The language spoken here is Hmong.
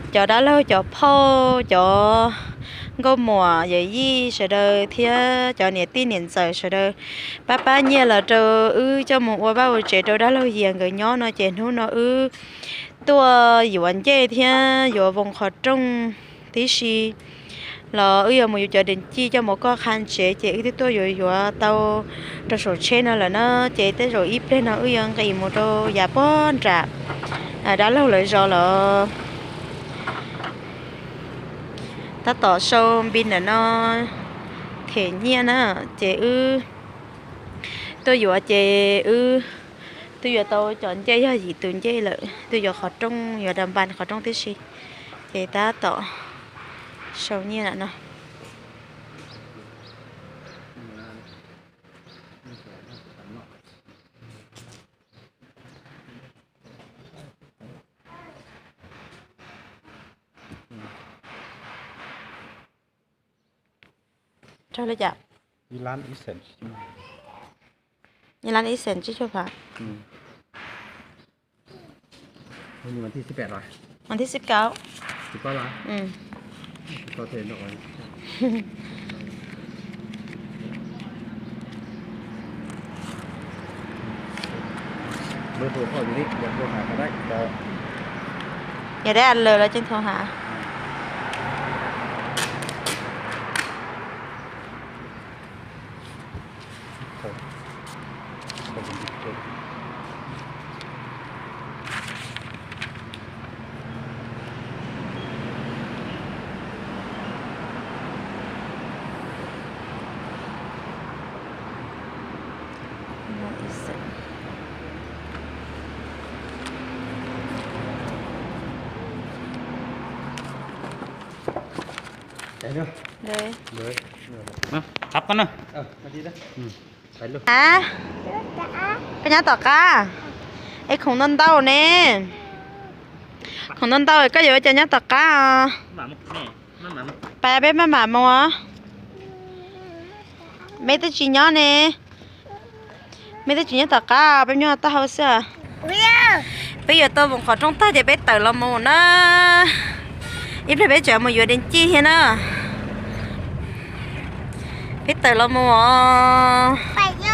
Cov dab laug, cov phauj, cov nkauj muam yawm yij sawv daws thiab cov niam tij niam ntxawm sawv daws pab pab nyiaj los rau wb coj mus ua vaj ua tsev rau dab laug Yias nkawd nyob no ces hnub no wb tuaj yuav ncej thiab yuav voos qhov rooj tib si los wb yuav mus yuav cov dees cij coj mus koj qha tsev ces wb twb tuaj yuav yuav tau rau saum tsheb no lawm na. Ces tej zaum ib pliag no wb yuav nqis mus rau yav puag nram dab laug lawv zos los tab tom sau npi ntawm no them nyiaj na. Ces wb tuaj yuav ces wb twb yuav tau cov ncej yog yim tus ncej lawm, twb yuav qhov rooj, yuav da npas qhov rooj tib si. Ces tab tom sau nyiaj lawm no. Raug li cas? Ib lab ib xees tsib caug phav. Mas thib xib kaum. Yog dab lawm los tseem thov hais. Ab, koj nyob tom qab. Es khoom ntau ntau ne. Khoom ntau ntau koj yuav ua cas nyob tom qab os? Pas peb maj mam mus. Meb twb tsis nyob ne. Meb twb tsis nyob tom qab, peb nyob taub hau xwb. Peb yuav tau voos qhov rooj tag ces peb tawm los mus na. Ib pliag peb tseem mus yuav dees cij thiab na. Peb tawm los mus os.